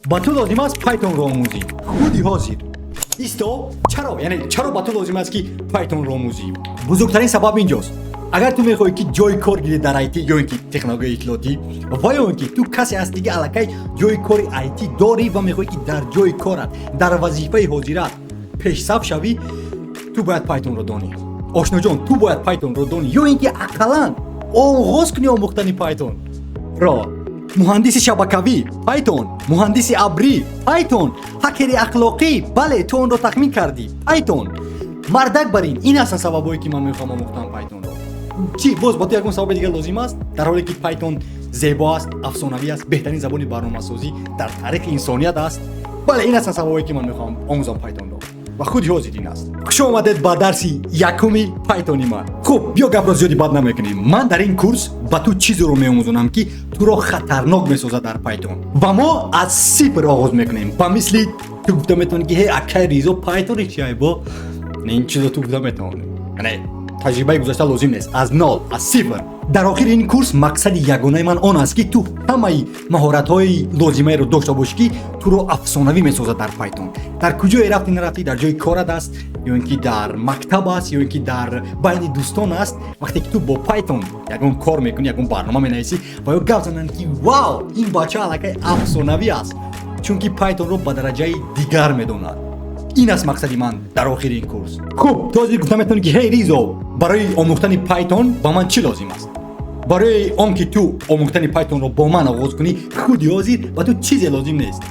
Ба ту лозим аст Pythonро омӯзӣ худи ҳозир. Исто, чаро? Яъне чаро ба ту лозим аст, ки Pythonро омӯзӣ? Бузургтарин сабаб инҷост: агар ту мехоҳӣ, ки ҷои кор гирӣ дар IT ё ин ки технологияи иттилоотӣ, ва ё ин ки ту касе ҳастӣ, ки аллакай ҷои кори IT дорӣ ва мехоҳӣ, ки дар ҷои корат, дар вазифаи ҳозират пешсаф шавӣ, ту бояд Pythonро донӣ. Ошноҷон, ту бояд Pythonро донӣ ё ин ки ақаллан оғоз кунӣ омӯхтани Python ро. Муҳандиси шабакавӣ — Python, муҳандиси абрӣ — Python, ҳакери ахлоқӣ, бале, ту онро тахмин кардӣ, Python. Мардак, бар ин ин ҳастанд сабабҳое, ки ман мехоҳам омӯхтан Pythonро. Чӣ, боз ба ту ягон сабаби дигар лозим аст? Дар ҳоле ки Python зебо аст, афсонавӣ аст, беҳтарин забони барномасозӣ дар таърихи инсоният аст. Бале, ин ҳастанд сабабҳое, ки ман мехоҳам омӯзам Pythonро ва худи ҳозир ин аст. Хуш омадед ба дарси якуми Python-и ман. Хуб, биё, гапро зиёди бад намекунем. Ман дар ин курс ба ту чизеро меомӯзонам, ки туро хатарнок месозад дар Python, ва мо аз сифр оғоз мекунем. Ба мисли ту гуфта метавонӣ, ки ҳе, акай Ризо, Python чи бо ин чизо ту гуфта метавонӣ, яъне таҷрибаи гузашта лозим нест, аз нол, аз сифр. Дар охири ин курс мақсади ягонаи ман он аст, ки ту ҳамаи маҳоратҳои лозимаеро дошта бошӣ, ки туро афсонавӣ месозад дар Python. Дар куҷое рафтӣ нарафтӣ, дар ҷои корат аст ё ин ки дар мактаб аст ё ин ки дар байни дӯстон аст, вақте ки ту бо Python ягон кор мекунӣ, ягон барнома менависӣ ва ё гап зананд, ки вау, ин бача аллакай афсонавӣ аст, чунки Pythonро ба дараҷаи дигар медонад. Ин аст мақсади ман дар охири ин курс. Хуб, ту ҳозир гуфта метавонӣ, ки ҳей, Ризо, барои омӯхтани Python ба ман чӣ лозим аст? Барои он ки ту омӯхтани Pythonро бо ман оғоз кунӣ худи ҳозир, ба ту чизе лозим нест.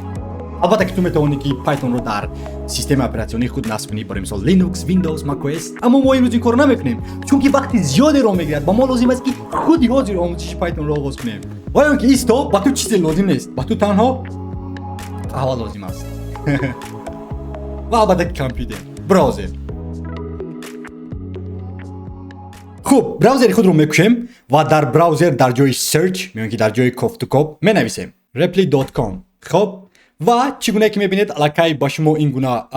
Албатта ки ту метавонӣ, ки Pythonро дар системаи оператсионии худ насб кунӣ, барои мисол Linux, Windows, macOS, аммо мо имрӯз ин корро намекунем, чунки вақти зиёдеро мегирад. Ба мо лозим аст, ки худи ҳозир омӯзиши Pythonро оғоз кунем. Ва ё ин ки, исто, ба ту чизе лозим нест, ба ту танҳо қаҳва лозим аст ва албатта ки компютер, браузер. Хуб, браузери худро мекушем ва дар браузер дар ҷои search ё ки дар ҷои кофтукоб менависем reply.com. Хуб, ва чӣ гуна ки мебинед, аллакай ба шумо ин гуна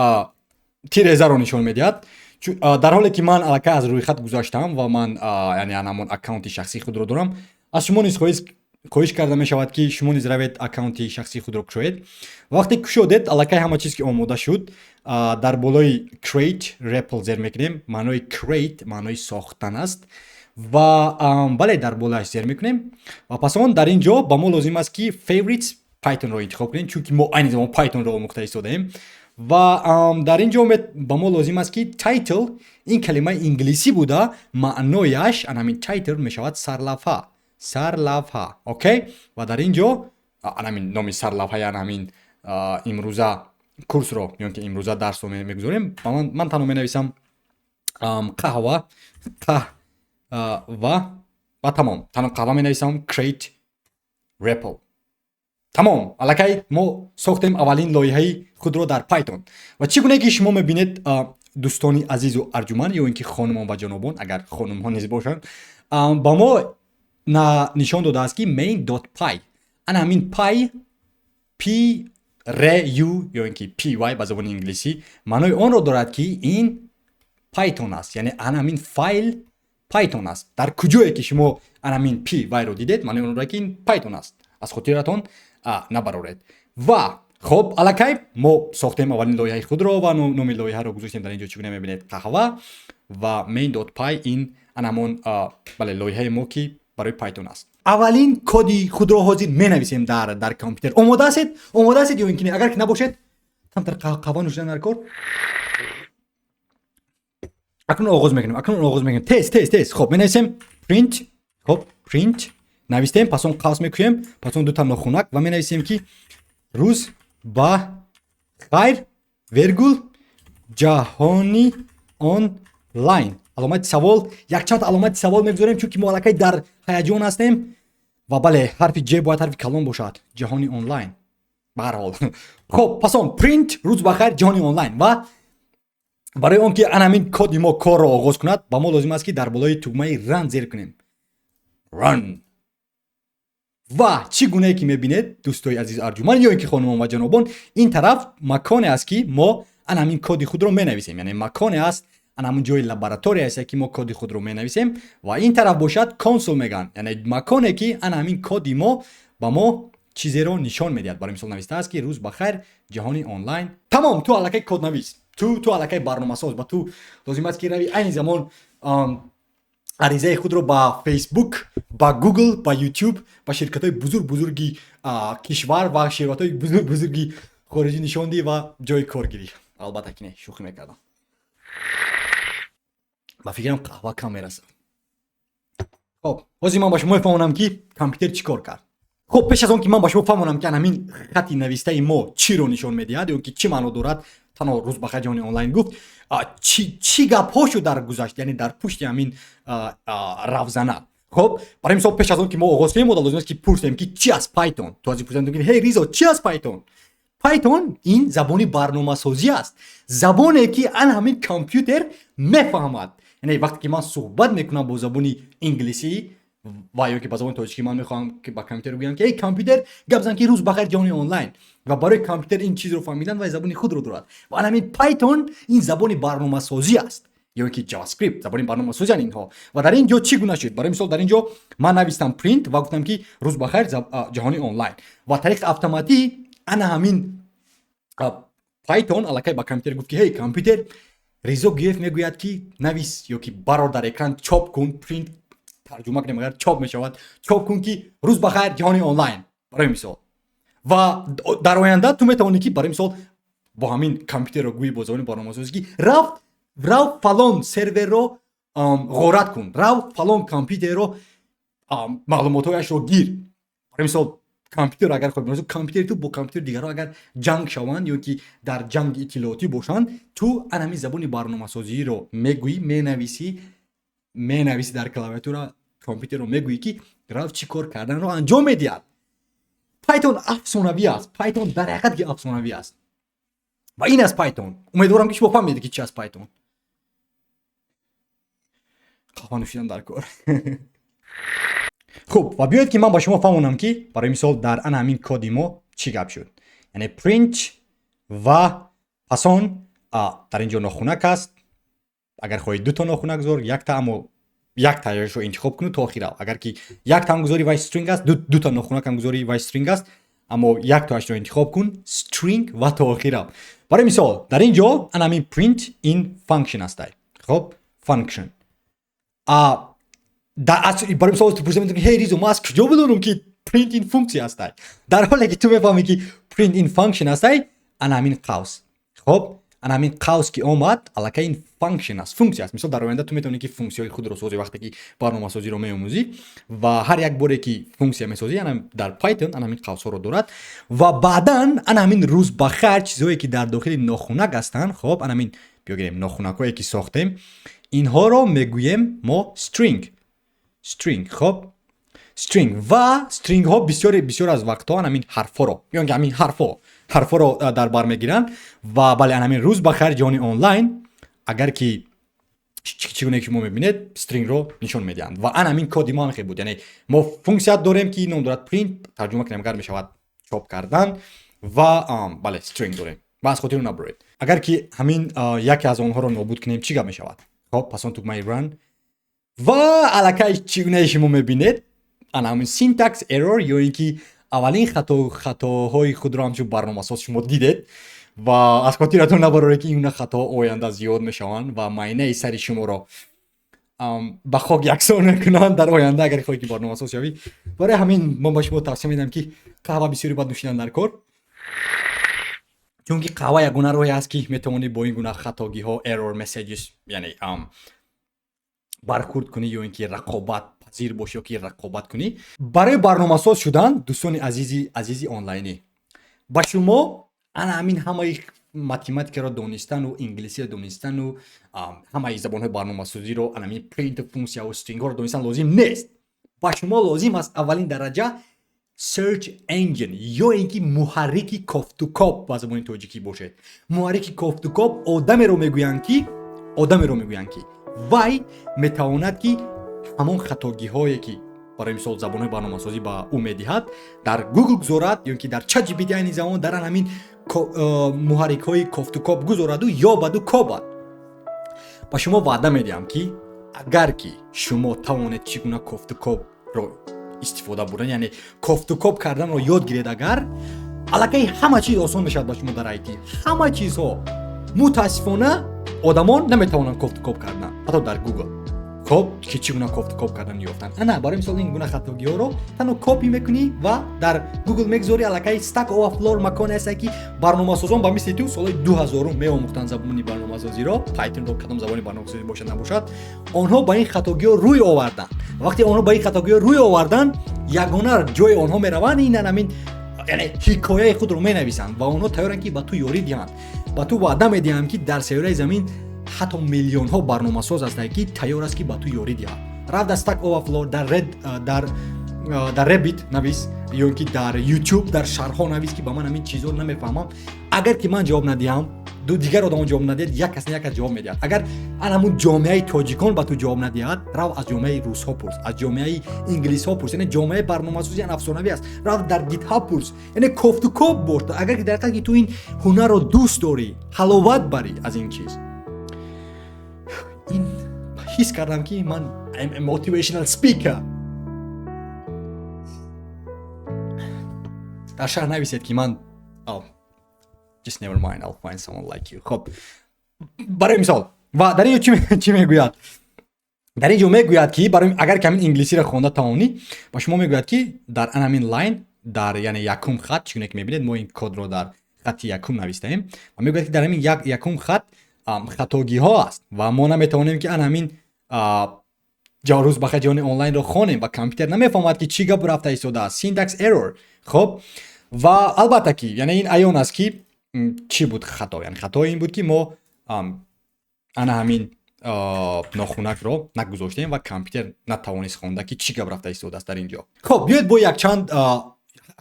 тирезаро нишон медиҳад, дар ҳоле ки ман аллакай аз рӯйхат гузаштам ва ман, яъне ҳамон аккаунти шахсии худро дорам. Аз шумо низ хоҳиш карда мешавад, ки шумо низ равед, аккаунти шахсии худро кушоед. Вақте кушодед, аллакай ҳама чиз ки омода шуд, дар болои create REPL зер мекунем. Маънои create маънои сохтан аст ва, бале, дар болояш зер мекунем ва пас он дар ин ҷо ба мо лозим аст, ки favorites Pythonро интихоб кунем, чунки мо айни замон Pythonро омӯхта истодаем. Ва дар ин ҷо ба мо лозим аст, ки title, ин калимаи инглисӣ буда, маънояш ан ҳамин title мешавад сарлавҳа, сарлавҳа. Окей, ва дар ин ҷо ан ҳамин номи сарлавҳаи ан ҳамин имрӯза курсро ё ки имрӯза дарсро мегузорем. Ман танҳо менависам қаҳва, қаҳва ва тамом. Танҳо қаҳва менависам. Create REPL, тамом. Аллакай мо сохтем аввалин лоиҳаи худро дар Python. Ва чӣ гуне ки шумо мебинед, дӯстони азизу арҷуманд ё ин ки хонумон ва ҷанобон, агар хонумҳо низ бошанд, ба мо нишон додааст, ки main.py, ана ҳамин py, p r u ё ин ки py ба забони инглисӣ, маънои онро дорад, ки ин Python аст, яъне ана ҳамин файл Python аст. Дар куҷое ки шумо ана ҳамин py ро дидед, маънои онро дорад, ки ин Python аст. Аз хотиратон набароред. Ва хоб, аллакай мо сохтем аввалин лоиҳаи худро ва номи лоиҳаро гузоштем дар ин ҷо, чӣ гуна мебинед, қаҳва, ва main.py ин ана ҳамон, бале, лоиҳаи мо, ки барои Python аст. Аввалин коди худро ҳозир менависем дар компютер. Омода ҳастед? Омода ҳастед ё ин ки не? Агар ки набошед, камтар қаҳва нӯшидан дар кор. Акнун оғоз мекунем, акнун оғоз мекунем. Тез, тез, тез. Хоб, менависем print. Хоб, print навистем, пас он қавс мекушем, пас он дута нохунак ва менависем, ки рӯз ба хайр вергул ҷаҳони онлайн, аломати савол. Якчанд аломати савол мегузорем, чунки мо аллакай дар ҳаяҷон ҳастем. Ва бале, ҳарфи ҷ бояд ҳарфи калон бошад, ҷаҳони онлайн. Ба ҳар ҳол, хоб, пас он print рӯз ба хайр ҷаҳони онлайн. Ва барои он ки ан ҳамин коди мо корро оғоз кунад, ба мо лозим аст, ки дар болои тугмаи run зер кунем. Run. Ва чӣ гунае ки мебинед, дӯстои азиз арҷуман ё ин ки хонумон ва ҷанобон, ин тараф маконе аст, ки мо ан ҳамин коди худро менависем, яъне маконе аст, ан ҳамон ҷои лаборатория аст, ки мо коди худро менависем. Ва ин тараф бошад, консол мегӯянд, яъне маконе, ки ан ҳамин коди мо ба мо Чизеро нишон медиҳад. Барои мисол, навистааст, ки рӯз ба хайр, ҷаҳони онлайн. Тамом, ту аллакай коднавис, ту аллакай барномасоз. Ба ту лозим аст, ки рави айни замон аризаи худро ба Фейсбук, ба Гугл, ба Ютуб, ба ширкатҳои бузург бузурги кишвар ва ширкатҳои бузург бузурги хориҷӣ нишон диҳӣ ва ҷои кор гирӣ. Албатта ки не, шӯхӣ мекардам. Ба фикрам, қаҳва кам мерасад. Хоб, ҳозир ман ба шумо мефаҳмонам, ки компютер чӣ кор кард. Хоб, пеш аз он ки ман ба шумо фаҳмонам, ки ҳамин хати навистаи мо чиро нишон медиҳад ё ки чӣ маъно дорад, танҳо рӯз ба хайр, ҷаҳони онлайн гуфт, чӣ гапҳо шуд дар гузашт, яъне дар пушти ҳамин равзана. Хоб, барои мисол, пеш аз он ки мо оғоз кунем, мо лозим аст, ки пурсем, ки чӣ аст Python. Ту аз ин пурсем, ки ҳей, Ризо, чӣ аст Python? Python ин забони барномасозӣ аст, забоне ки ан ҳамин компютер мефаҳмад. Яъне вақте ки ман суҳбат мекунам бо забони инглисӣ ва ё ки ба забони тоҷикӣ, ман мехоҳам, ки ба компютер гӯям, ки эй компютер, гап зан, ки рӯз бахайр, ҷаҳони онлайн. Ва барои компютер ин чизро фаҳмидан, вай забони худро дорад. Ва ан ҳамин Python ин забони барномасозӣ аст ё ки JavaScript забони барномасозиан инҳо. Ва дар ин ҷо чӣ гуна шуд? Барои мисол, дар ин ҷо ман навистам print ва гуфтам, ки рӯз бахайр, ҷаҳони онлайн. Ва тариқи автоматӣ ана ҳамин Python аллакай ба компютер гуфт, ки ҳей компютер, Ризо Гиев мегӯяд, ки навис ё ки барор дар экран, чоп кун. Print тарҷума кунем агар, чоп мешавад. Чоп кун, ки рӯз бахайр, ҷаҳони онлайн, барои мисол. Ва дар оянда ту метавонӣ, ки барои мисол бо ҳамин компютерро гӯӣ бо забони барномасозӣ, ки рав фалон серверро ғорат кун, рав фалон компютерро маълумотҳояшро гир. Барои мисол, компютер агар хоҳӣ, компютери ту бо компютери дигарҳо агар ҷанг шаванд ё ки дар ҷанги иттилоотӣ бошанд, ту ан ҳамин забони барномасозиро мегӯӣ, менависӣ дар клавиатура, компютерро мегӯӣ, ки рав, чӣ кор карданро анҷом медиҳад. Python афсонавӣ аст. Python дар ҳақиқат ки афсонавӣ аст. Ва ин аст Python. Умедворам, ки шумо фаҳмидед, ки чи аст Python. Қаҳва нӯшидан дар кор. Хуб, ва биёед, ки ман ба шумо фаҳмонам, ки барои мисол дар ана ҳамин коди мо чӣ гап шуд. Яъне print ва пасон дар ин ҷо нохунак аст. Агар хоҳӣ, дуто нохунак гузор, якта, аммо яктаашро интихоб куну то охира. Агар ки яктаам гузорӣ, вай string аст, дута нохунакам гузорӣ, вай string аст, аммо яктоашро интихоб кун, string, ва то охира. Барои мисол, дар ин ҷо ана ҳамин print ин function астай. Хоб, function. Барои мисол, ту пурсида, ки ҳей Ризо, ман аз куҷо бидонам, ки print ин функсия ҳастай, дар ҳоле ки ту мефаҳмӣ, ки print ин function ҳастай? Ана ҳамин қавс. Хоб, ана ҳамин қавс ки омад, аллакай ин function аст, функсия аст. Мисол, дар оянда ту метавонӣ, ки функсияҳои худро созӣ, вақте ки барномасозиро меомӯзӣ. Ва ҳар як боре ки функсия месозӣ, ана дар Python ана ҳамин қавсҳоро дорад. Ва баъдан ана ҳамин рӯз ба хайр, чизҳое ки дар дохили нохунак ҳастанд, хоб, ана ҳамин биё гирем, нохунакҳое ки сохтем, инҳоро мегӯем мо string. String, хоб, string. Ва string ҳо бисёре, бисёр аз вақтҳо ана ҳамин ҳарфҳоро ё ки ҳамин ҳарфҳоро дар бар мегиранд. Ва бале, ана ҳамин рӯз ба хайр, ҷаҳони онлайн, агар ки чӣ гуне ки шумо мебинед, string ро нишон медиҳанд. Ва ана ҳамин коди мо ҳам буд. Яъне мо функсия дорем, ки ном дорад print, тарҷума кунем агар, мешавад чоп кардан. Ва бале, string дорем. Ва аз хотир набуред, агар ки ҳамин яке аз онҳоро нобуд кунем, чӣ гап мешавад? Хоб, пас он тугмаи run ва аллакай, чӣ гунае шумо мебинед, ана ҳамин syntax error ё ин ки аввалин хатоҳои худро ҳамчун барномасоз шумо дидед. Ва аз хотиратон набароред, ки ин гуна хатоҳо оянда зиёд мешаванд ва майнаи сари шуморо ба хок яксон мекунанд дар оянда, агар хоҳӣ, ки барномасоз шавӣ. Барои ҳамин ман ба шумо тавсия медиҳам, ки қаҳва бисёри бад нӯшидан дар кор, чунки қаҳва ягона роҳе аст, ки метавонӣ бо ин гуна хатогиҳо, error messages, яъне бархурд кунӣ ё ин ки рақобат пазир бошӣ ё ки рақобат кунӣ. Барои барномасоз шудан, дӯстони азизи онлайнӣ, ба шумо ана ҳамин ҳамаи математикаро донистану инглисиро донистану ҳамаи забонҳои барномасозиро, ана ҳамин print, функсияву string ҳоро донистан лозим нест. Ба шумо лозим аст аввалин дараҷа search engine ё ин ки муҳаррики кофтукоб, ба забони тоҷикӣ бошед. Муҳаррики кофтукоб одамеро мегӯянд, ки вай метавонад, ки ҳамон хатогиҳое ки барои мисол забонҳои барномасозӣ ба ӯ медиҳад, дар Google гузорад ё ки дар ChatGPT, айни замон дар ҳамин муҳаррикҳои кофтукоб гузораду ёбаду кобад. Ба шумо ваъда медиҳам, ки агар ки шумо тавонед чӣ гуна кофтукобро Истифода бурдан, яъне кофтукоб карданро ёд гиред агар, аллакай ҳама чиз осон мешавад ба шумо дар IT, ҳама чизҳо. Мутаассифона, одамон наметавонанд кофтукоб кардан, ҳатто дар Google. Хоб, ки чӣ гуна кофтукоб кардан ёфтан. Ана, барои мисол, ин гуна хатогиҳоро танҳо copy мекунӣ ва дар Google мегузорӣ. Аллакай Stack Overflow маконе аст, ки барномасозон ба мисли ту солҳои 2000 меомӯхтанд забони барномасозиро, Pythonро, кадом забони барномасозӣ бошад набошад. Онҳо ба ин хатогиҳо рӯй оварданд. Вақте онҳо ба ин хатогиҳо рӯй оварданд, ягона ҷои онҳо мераванд, ин ҳамин, яъне ҳикояи худро менависанд ва онҳо тайёранд, ки ба ту ёрӣ диҳанд. Ба ту ваъда медиҳам, ки дар сайёраи замин ҳатто миллионҳо барномасоз ҳастанд, ки тайёр аст, ки ба ту ёрӣ диҳад. Рав дар Stack Overflow, дар Red, дар Reddit навис ё ин ки дар YouTube дар шарҳҳо навис, ки ба ман ҳамин чизҳо намефаҳмам. Агар ки ман ҷавоб надиҳам, ду дигар одамон ҷавоб надиҳад, як кас на як кас ҷавоб медиҳад. Агар ан ҳамун ҷомеаи тоҷикон ба ту ҷавоб надиҳад, рав аз ҷомеаи русҳо пурс, аз ҷомеаи инглисҳо пурс. Яъне ҷомеаи барномасозӣ афсонавӣ аст. Рав дар GitHub пурс, яъне кофтукоб бош. Агар ки дар ҳақиқат ки ту ин ҳунарро дӯст дорӣ, ҳаловат барӣ аз ин чиз. Ин ҳис кардам, ки ман I'm a motivational speaker. Дар шарҳ нависед, ки ман, oh, just never mind, I'll find someone like you. Хоб, барои мисол, ва дар ин ҷо чӣ мегӯяд? Дар ин ҷо мегӯяд, ки барои агар ки ҳамин инглисиро хонда тавонӣ, ба шумо мегӯяд, ки дар ан ҳамин line, дар, яъне, якум хат, чӣ гуна ки мебинед, мо ин кодро дар хатти якум навистаем, ва мегӯяд, ки дар ҳамин якум хат хатогиҳо аст ва мо наметавонем, ки ан ҳамин рӯз бахайр ҷаҳони онлайнро хонем ва компютер намефаҳмад, ки чӣ гап рафта истодааст, syntax error. Хоб, ва албатта ки, яъне, ин аён аст, ки чӣ буд хато. Яъне хато ин буд, ки мо ана ҳамин нохунакро нагузоштем ва компютер натавонист хонда, ки чӣ гап рафта истодааст дар ин ҷо. Хоб, биёед, бо якчанд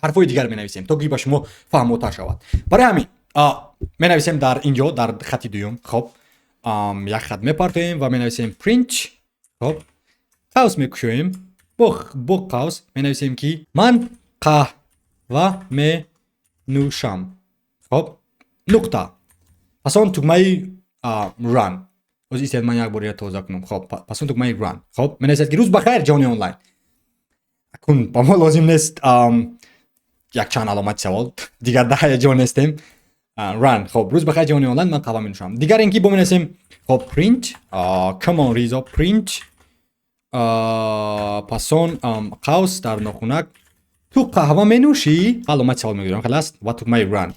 ҳарфҳои дигар менависем, то ки ба шумо фаҳмотар шавад. Барои ҳамин менависем дар ин ҷо, дар хати дуюм. Хоб, як хат мепартоем ва менависем print. Хоб, қавс мекушоем, бо қавс менависем, ки ман қаҳва менӯшам. Хоб, нуқта, пас он тугмаи run. Оз истед, ман як бор тоза кунам. Хоб, пас он тугмаи run. Хоб, менависад, ки рӯз бахайр, ҷаҳони онлайн. Акун ба мо лозим нест якчанд аломати савол, дигар дар ҳаяҷон нестем. Run. Хоб, рӯз бахайр, ҷаҳони онлайн, ман қаҳва менӯшам. Дигар ин ки бо менависем, хоб, print, come on, Ризо, print, пас он қавс, дар нохунак ту қаҳва менӯшӣ, аломати савол мегузорам, хеле аст, ва тугмаи run.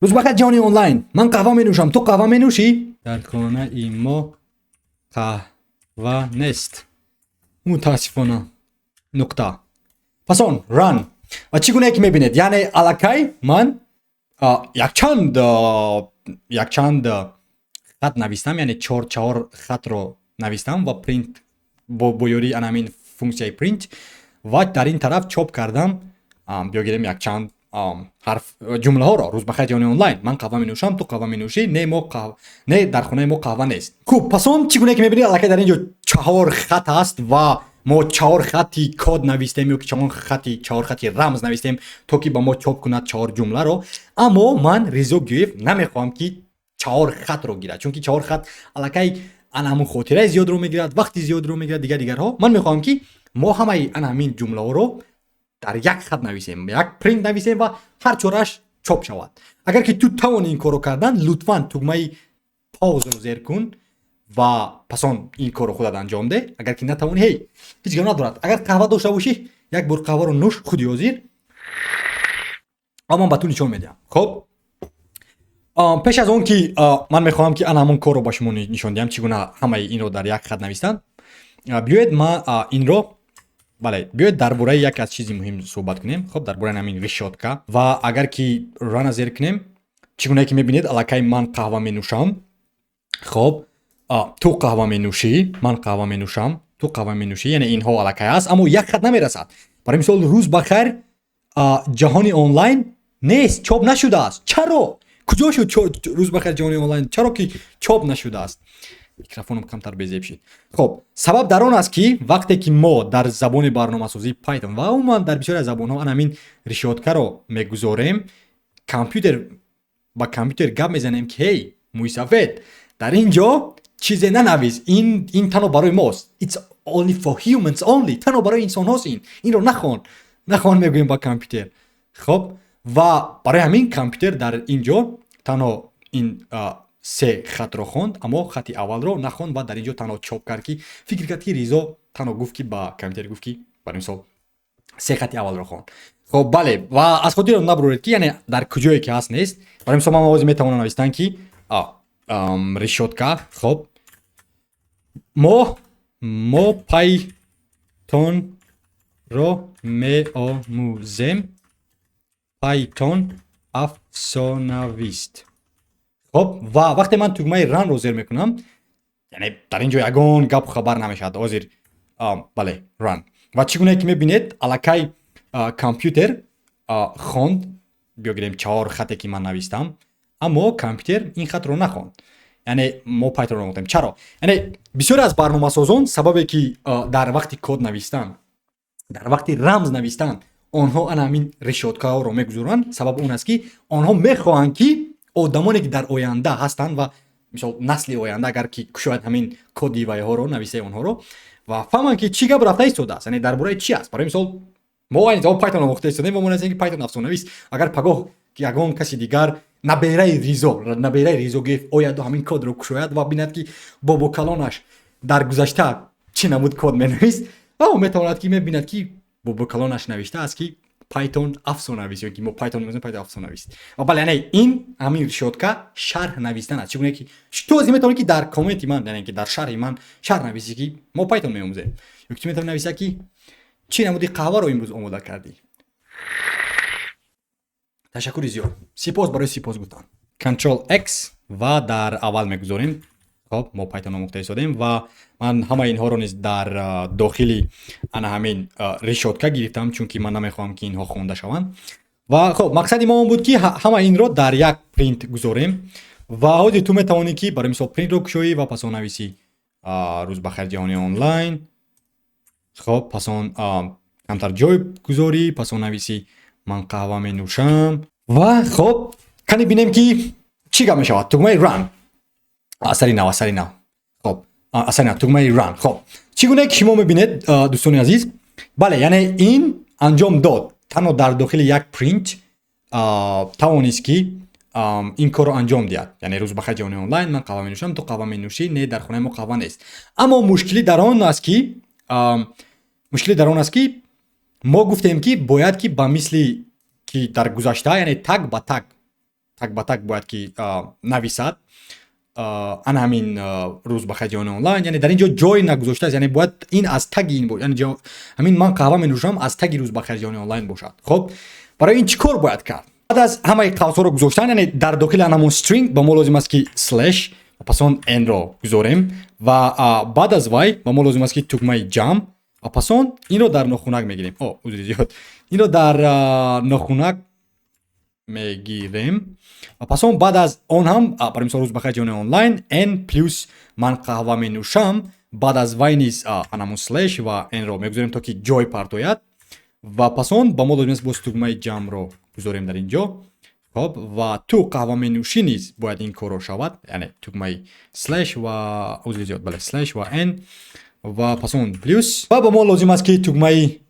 Рӯз бахайр, ҷаҳони онлайн, ман қаҳва менӯшам, ту қаҳва менӯшӣ? Дар хонаи мо қаҳва нест, мутаассифона, нуқта, пас он run. Ва чӣ гунае ки мебинед, яъне аллакай ман якчанд хат навистам, яъне чор хатро навистам ва print бо ёрии ана ҳамин функсияи print ва дар ин тараф чоп кардам. Биё гирем якчанд ҳарф, ҷумлаҳоро: рӯз бахайр, ҷаҳони онлайн, ман қаҳва менӯшам, ту қаҳва менӯшӣ? Не, мо не, дар хонаи мо қаҳва нест. Хуб, пас он чӣ гуна ки мебинед, аллакай дар ин ҷо чаҳор хат аст ва мо чаҳор хати код навистем ё ки чаҳор хати рамз навистем, то ки ба мо чоп кунад чаҳор ҷумларо. Аммо ман, Ризо Гюев, намехоҳам, ки чаҳор хатро гирад, чунки чаҳор хат аллакай ана ҳамун хотираи зиёдро мегирад, вақти зиёдро мегирад, дигар дигарҳо. Ман мехоҳам, ки мо ҳамаи ана ҳамин ҷумлаҳоро дар як хат нависем, як print нависем ва ҳар чораш чоп шавад. Агар ки ту тавони ин корро кардан, лутфан тугмаи pause ро зер кун ва пас он ин корро худат анҷом деҳ. Агар ки натавонӣ, ҳей, ҳеҷ гап надорад. Агар қаҳва дошта бошӣ, як бор қаҳваро нӯш худи ҳозир, ман ба ту нишон медиҳам. Хоб, пеш аз он ки ман мехоҳам, ки ана ҳамон корро ба шумо нишон диҳам, чӣ гуна ҳамаи инро дар як хат навистанд, биёед ма инро, бале, биёед дар бораи як аз чизи муҳим суҳбат кунем. Хоб, дар бораи ҳамин решётка. Ва агар ки run а зер кунем, чӣ гунае ки мебинед, аллакай ман қаҳва менӯшам. Хоб, ту қаҳва менӯшӣ? Ман қаҳва менӯшам, ту қаҳва менӯшӣ? Яъне инҳо аллакай аст, аммо як хат намерасад. Барои мисол, рӯз ба хайр, ҷаҳони онлайн нест, чоп нашудааст. Чаро? Куҷо шуд рӯз ба хайр, ҷаҳони онлайн? Чаро ки чоп нашудааст? Микрофоном камтар безеб шид. Хоб, сабаб дар он аст, ки вақте ки мо дар забони барномасозии Python ва умуман дар бисёре аз забонҳо ан ҳамин решётка ро мегузорем, компютер ба компютер гап мезанем, ки ҳей, мӯйсафед, дар ин ҷо чизе нанавис, ин танҳо барои мост. It's only for humans only, танҳо барои инсонҳост. Инро нахон, нахон, мегӯем ба компютер. Хоб, ва барои ҳамин компютер дар ин ҷо танҳо ин се хатро хонд, аммо хати аввалро нахонд ва дар ин ҷо танҳо чоп кард, ки фикр кард, ки Ризо танҳо гуфт, ки ба компютер гуфт, ки барои мисол се хати аввалро хонд. Хоб, бале, ва аз хотир набуред, ки яъне дар куҷое ки ҳаст, нест. Барои мисол, ман овозе метавонам навистан, ки решётка, хоб, мо Пайтонро меомӯзем, Пайтон афсонавист. Хоб, ва вақте ман тугмаи run ро зер мекунам, яъне дар ин ҷо ягон гапу хабар намешавад ҳозир. Бале, run. Ва чӣ гуне ки мебинед, аллакай компютер хонд, биё гирем, чаҳор хате ки ман навистам, аммо компютер ин хатро нахонд, яъне мо Пайтонро омӯхтем. Чаро? Яъне бисёре аз барномасозон сабабе ки дар вақти код навистан, дар вақти рамз навистан онҳо ана ҳамин решёткаҳоро мегузоранд, сабаб он аст, ки онҳо мехоҳанд, ки одамоне ки дар оянда ҳастанд ва мисол насли оянда агар ки кушояд ҳамин коди вайҳоро, нависаи онҳоро, ва фаҳманд, ки чӣ гап рафта истодааст, яъне дар бораи чӣ аст. Барои мисол, мо айни замон Пайтон омӯхта истодем ва мо нависем, ки Пайтон афсонавист. Агар пагоҳ ягон каси дигар, набераи Ризо гирифт ояду ҳамин кодро кушояд ва бинад, ки бобокалонаш дар гузашта чӣ намуд код менавист, ва ӯ метавонад ки мебинад, ки бобокалонаш навиштааст, ки Пайтон афсонавист ё ки мо Пайтон мезанем, Пайтон афсонавист. Ва бале, яъне ин ҳамин решётка шарҳ навистан аст. Чӣ гуна ки ту озӣ метавонӣ, ки дар комменти ман, яъне ки дар шарҳи ман шарҳ нависӣ, ки мо Пайтон меомӯзем, ё ки ту метавонӣ нависа, ки чӣ намуди қаҳваро имрӯз омода кардӣ. Ташаккури зиёд, сипос барои сипос гуфтан. Control X ва дар аввал мегузорем. Хоб, мо Пайтон омӯхта истодем ва ман ҳамаи инҳоро низ дар дохили ана ҳамин решётка гирифтам, чунки ман намехоҳам, ки инҳо хонда шаванд. Ва хоб, мақсади мо он буд, ки ҳама инро дар як принт гузорем. Ва ҳозир ту метавонӣ, ки барои мисол принтро кушоӣ ва пас он нависӣ «Рӯз бахайр, ҷаҳони онлайн». Хоб, пас он камтар ҷой гузорӣ, пас он нависӣ «Ман қаҳва менӯшам». Ва хоб, кани бинем, ки чӣ гап мешавад. Тугмаи run, асари нав, асари нав. Хоб, асари нав, тугмаи run. Хоб, чӣ гуна ки шумо мебинед, дӯстони азиз, бале, яъне ин анҷом дод, танҳо дар дохили як принт тавонист, ки ин корро анҷом диҳад, яъне «Рӯз бахайр, ҷаҳони онлайн, ман қаҳва менӯшам, ту қаҳва менӯшӣ? Не, дар хонаи мо қаҳва нест». Аммо мушкилӣ дар он аст, ки мо гуфтем, ки бояд ки ба мисли ки дар гузашта, яъне tag ба tag, tag ба tag бояд ки нависад ана ҳамин «Рӯз бахайр, ҷаҳони онлайн». Яъне дар ин ҷо ҷой нагузоштааст, яъне бояд ин аз таги ин, яъне ҳамин «Ман қаҳва менӯшам» аз таги «Рӯз бахайр, ҷаҳони онлайн» бошад. Хоб, барои ин чӣ кор бояд кард? Баъд аз ҳамаи қавсҳоро гузоштан, яъне дар дохили ҳамон string ба мо лозим аст, ки slash ва пас он n ро гузорем ва баъд аз вай ба мо лозим аст, ки тугмаи ҷамъ ва пас он инро дар нохунак мегирем. О, узри зиёд, инро дар нохунак мегирем ва пас он баъд аз он ҳам, барои мисол, «Рӯз бахайр, ҷаҳони онлайн», n плюс «Ман қаҳва менӯшам». Баъд аз вай низ анамон slash ва n ро мегузорем, то ки ҷой партояд. Ва пас он ба мо лозим аст боз тугмаи ҷамъро гузорем дар ин ҷо. Хоб, ва «Ту қаҳва менӯшӣ» низ бояд ин корро шавад, яъне тугмаи slash ва, узри зиёд, бале, slash ва n ва пас он плюс. Ва ба мо лозим аст, ки тугмаи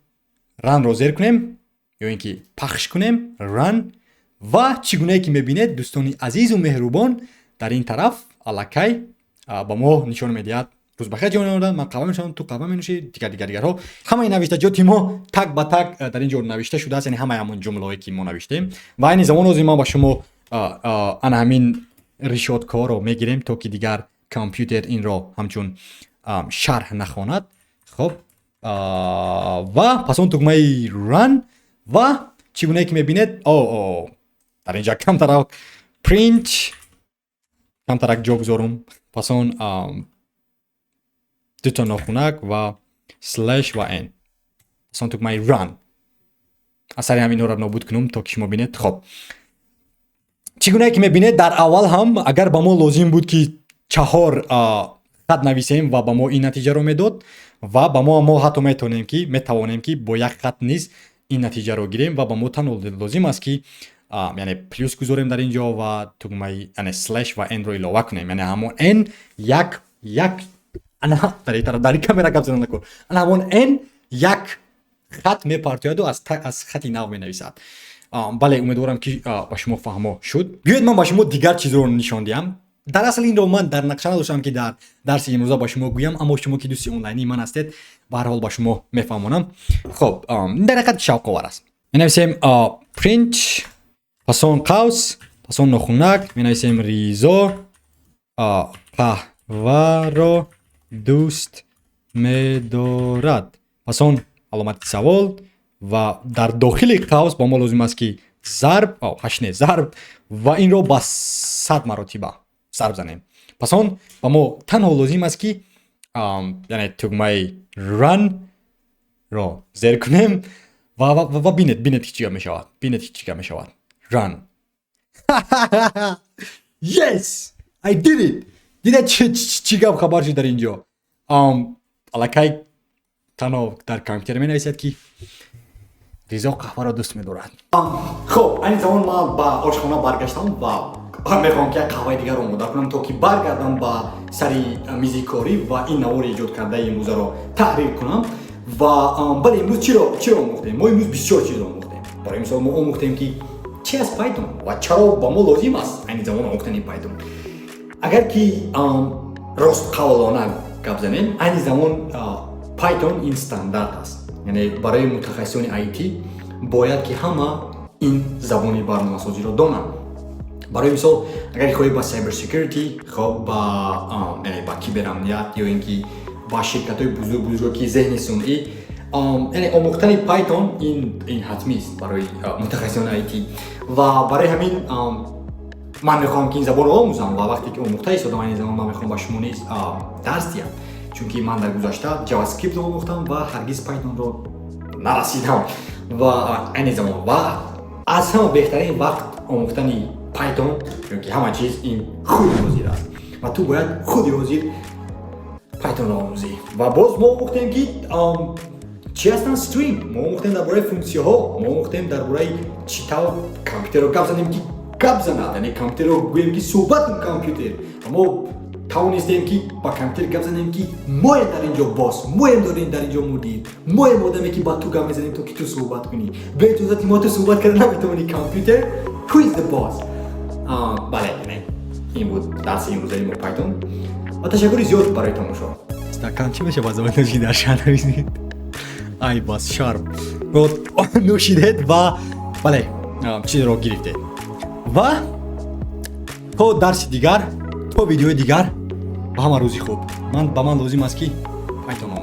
run ро зер кунем ё ин ки пахш кунем, run. Ва чӣ гунае ки мебинед, дӯстони азизу меҳрубон, дар ин тараф аллакай ба мо нишон медиҳад «Рӯз бахайр, ҷонондан, ман қаҳва менӯшам, ту қаҳва менӯшӣ?», дигар, дигар, дигарҳо. Ҳамаи навиштаҷоти мо tag ба tag дар ин ҷо навишта шудааст, яъне ҳамаи ҳамон ҷумлаҳое ки мо навиштем. Ва айни замон ҳозир ман ба шумо ана ҳамин решёткаҳоро мегирем, то ки дигар компютер инро ҳамчун шарҳ нахонад. Хоб, ва пас он тугмаи run. Ва чӣ гунае ки мебинед, о дар инҷа камтарак print, камтарак ҷо гузорум, пас он дута нохунак ва slash ва n, пас он тугмаи run. Асари ҳам инҳоро нобуд кунум, то ки шумо бинед. Хоб, чӣ гунае ки мебинед, дар аввал ҳам агар ба мо лозим буд, ки чаҳор хат нависем ва ба мо ин натиҷаро медод, ва ба мо ҳатто метавонем ки бо як хат низ ин натиҷаро гирем. Ва ба мо танҳо лозим аст, ки яъне плюс гузорем дар ин ҷо ва тугмаи, яъне slash ва n ро илова кунем, яъне ҳамон n як Ана дар ин тараф, дар ин камера гап задан накун. Ана ҳамон n як хат мепартояду аз хати нав менависад. Бале, умедворам, ки ба шумо фаҳмо шуд. Биёед, ман ба шумо дигар чизро нишон диҳам. Дар асл инро ман дар нақша надоштам, ки дар дарси имрӯза ба шумо гӯям, аммо шумо ки дӯсти онлайнии ман ҳастед, ба ҳар ҳол ба шумо мефаҳмонам. Хоб, дар ҳақиқат шавқовар аст. Менависем print, пасон қавс, пасон нохунак, менависем «Ризо қаҳваро дӯст медорад», пасон аломати савол, ва дар дохили қавс ба мо лозим аст, ки зарб ҳашт не, зарб, ва инро ба 100 маротиба зарб занем. Пас он ба мо танҳо лозим аст, ки яъне тугмаи run ро зер кунем ва бинед, ки чӣ гап мешавад, бинед, ки чӣ гап мешавад. Run. Yes, I did it! Дидед, чӣ гап хабар шуд дар ин ҷо? Аллакай танҳо дар компютер менависад, ки Ризо қаҳваро дӯст медорад. Хоб, айни замон ман ба ошхона баргаштам ва мехоҳам, ки як қаҳваи дигар омода кунам, то ки баргардам ба сари мизи корӣ ва ин навори эҷод кардаи имрӯзаро таҳрир кунам. Ва бале, имрӯз чиро омӯхтем? Мо имрӯз бисёр чизро омӯхтем. Барои мисол, мо омӯхтем, ки чи аст Python ва чаро ба мо лозим аст айни замон омӯхтани Python. Агар ки ростқавлона гап занем, айни замон Python ин стандарт аст, яъне барои мутахассисони IT бояд ки ҳама ин забони барномасозиро донанд. Барои мисол, агар хоҳӣ ба cyber security, хоб, ба яъне ба киберамният ё ин ки ба ширкатҳои бузург бузург ки зеҳни сунъӣ, яъне омӯхтани Python ин ҳатмист барои мутахассисони IT. Ва барои ҳамин ман мехоҳам, ки ин забонро омӯзам, ва вақте ки омӯхта истодам, айни замон ман мехоҳам ба шумо низ дарс диҳам, чунки ман дар гузашта JavaScript омӯхтам ва ҳаргиз Pythonро нарасидам. Ва айни замон ва аз ҳама беҳтарин вақт омӯхтани Python ё ки ҳама чиз ин худи ҳозир аст ва ту бояд худи ҳозир Pythonро омӯзӣ. Ва боз мо омӯхтем, ки чӣ ҳастанд стрим, мо омӯхтем дар бораи функсияҳо, мо омӯхтем дар бораи чӣ тавр компютерро гап занем, ки гап занад, яъне компютерро гӯем, ки суҳбат кун, компютер. Мо тавонистем, ки ба компютер гап занем, ки моем дар ин ҷо босс, моем дорем дар ин ҷо мудир, моем одаме, ки ба ту гап мезанем, то ки ту суҳбат кунӣ. Бе иҷозати мо ту суҳбат карда наметавонӣ, компютер. Who is the boss? Бале, ин буд дарси имрӯзаи мо Python ва ташаккури зиёд барои тамошо. Стакан чӣ мешавад забони тоҷикӣ? Дар шаҳр нависед. Ай бас, шарм. Нӯшидед ва бале, чизро гирифтед. Ва то дарси дигар, то видеои дигар, ба ҳама рӯзи хуб. Ман ба ман лозим аст, ки Python.